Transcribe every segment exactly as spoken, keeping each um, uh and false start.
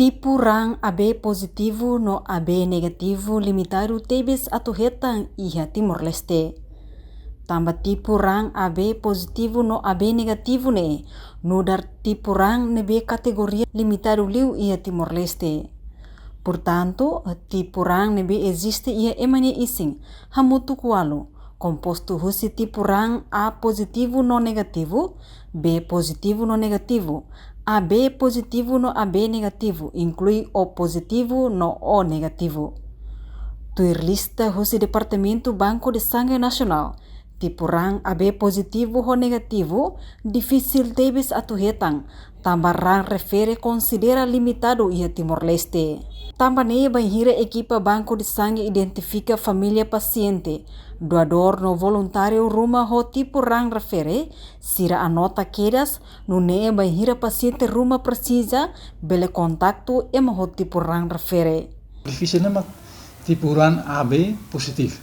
Tipu raan A B pozitivu no A B negativu limitadu tebes atu hetan iha Timor-Leste. Tanba tipu raan A B pozitivu no A B negativu ne'e nu'udar tipu raan ne'ebé kategoria limitadu liu iha Timor-Leste. Portantu, tipu raan ne'ebé eziste iha ema nia isin hamutuk ualu, kompostu husi tipu raan A pozitivu no negativu, B pozitivu no negativu, A B pozitivu no A B negativu, inklui O pozitivu no O negativu. Tuir lista husi Departamentu Banco de Sangue Nacional, tipu raan A B pozitivu ho negativu difisil tebes atu hetan, tanba raan refere konsidera limitadu iha Timor-Leste. Tanba ne'e, bainhira ekipa Banco de Sangue identifika família pasiente, doadór no voluntáriu ruma ho tipu raan refere, sira anota kedas, nune'e bainhira pasiente ruma presiza, bele kontaktu ema ho tipu raan refere. Difisil ne'e mak tipu raan A B pozitivu.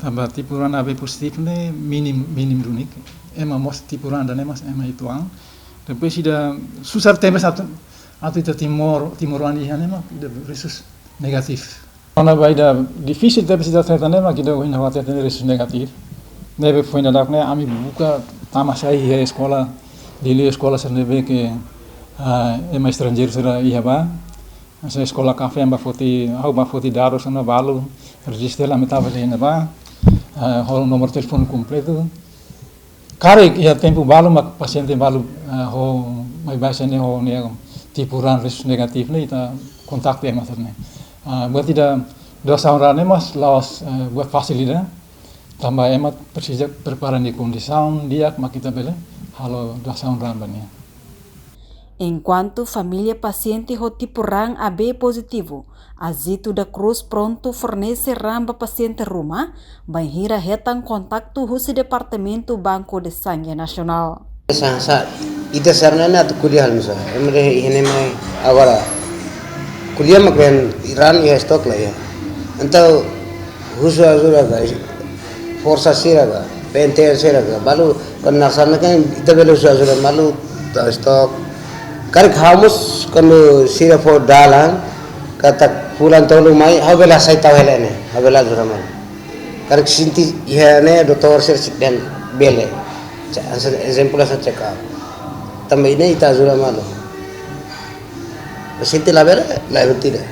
Tanba tipu raan A B pozitivu ne'e mínimu, mínimu duni. Ema mós tipu raan ida-ne'e mós ema uitoan. Depois ida susar tebes atu, atu ita Timor, timoroan iha ne'e mak ida resus negativu. Tanba ida difisil tebes ita trata ne'e mak ida ohin ha'u hateten resus negativu. Ne'ebé foin dadauk ne'e ami buka tama sai iha eskola, liuliu eskola sira ne'ebé ke, ah, ema estranjeiru sira iha ba. Hanesan eskola kafé ami bá foti, ha'u bá foti dadus ona balu, rejista ami tau iha ne'ebá, ah, ho nomor telefone kompletu. Karik iha tempu balu mak pasiente balu, ah, ho mai baixa ne'e ho nia tipu raan resus negativu ne'e ita kontaktu ema sira-ne'e. Ah, buat ida doasaun raan ne'e mós la'ós, ah, buat fasil ida. Tanba ema presiza prepara nia kondisaun di'ak mak ita bele halo doasaun raan ba nia. Enkuantu família pasiente ho tipu raan A B pozitivu, Azito da Cruz prontu fornese raan ba pasiente ruma, bainhira hetan kontaktu husi Departamentu Banco de Sangue Nacional. Sa, sa, ita sira-ne'e atu ko'alia halo nu'usá. Ema dehan iha ne'e mai agora. Ko'alia mak dehan raan iha estok la iha. Entaun husu ajuda ka, forsa sira ka, P N T L sira ka, balu kan nasaun kan ita bele husu ajuda balu tau estok. Karik ha'u mós kuandu sira fó dalan, katak fulan tolu mai, ha'u bele hasai tau hela ne'e, ha'u bele ajuda malu. Karik sente iha ne'e doutór sira dehan bele. Ca-, hanesan ezemplu hanesan check up. Tanba ne'e ita ajuda malu. Sente labele, labele tidak.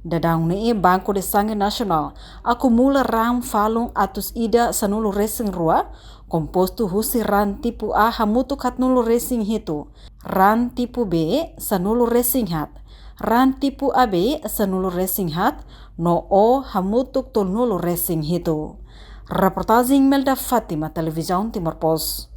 Daudaun ne'e Banco de Sangue Nacional akumula raan falun atus ida sanulu resin rua, kompostu husi raan tipu A hamutuk haatnulu resin hitu, raan tipu B sanulu resin haat, raan tipu A B sanulu resin haat, no O hamutuk tolunulu resin hitu. Reportajen Imelda Fátima, Televizaun Timor Post.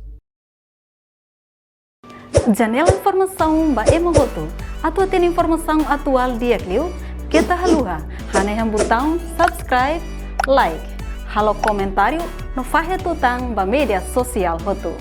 Janela informasaun ba ema hotu. Atu hatene informasaun atuál di'ak liu, keta haluha hanehan butaun subscribe, like, halo komentáriu no fahe tutan ba média sosiál hotu.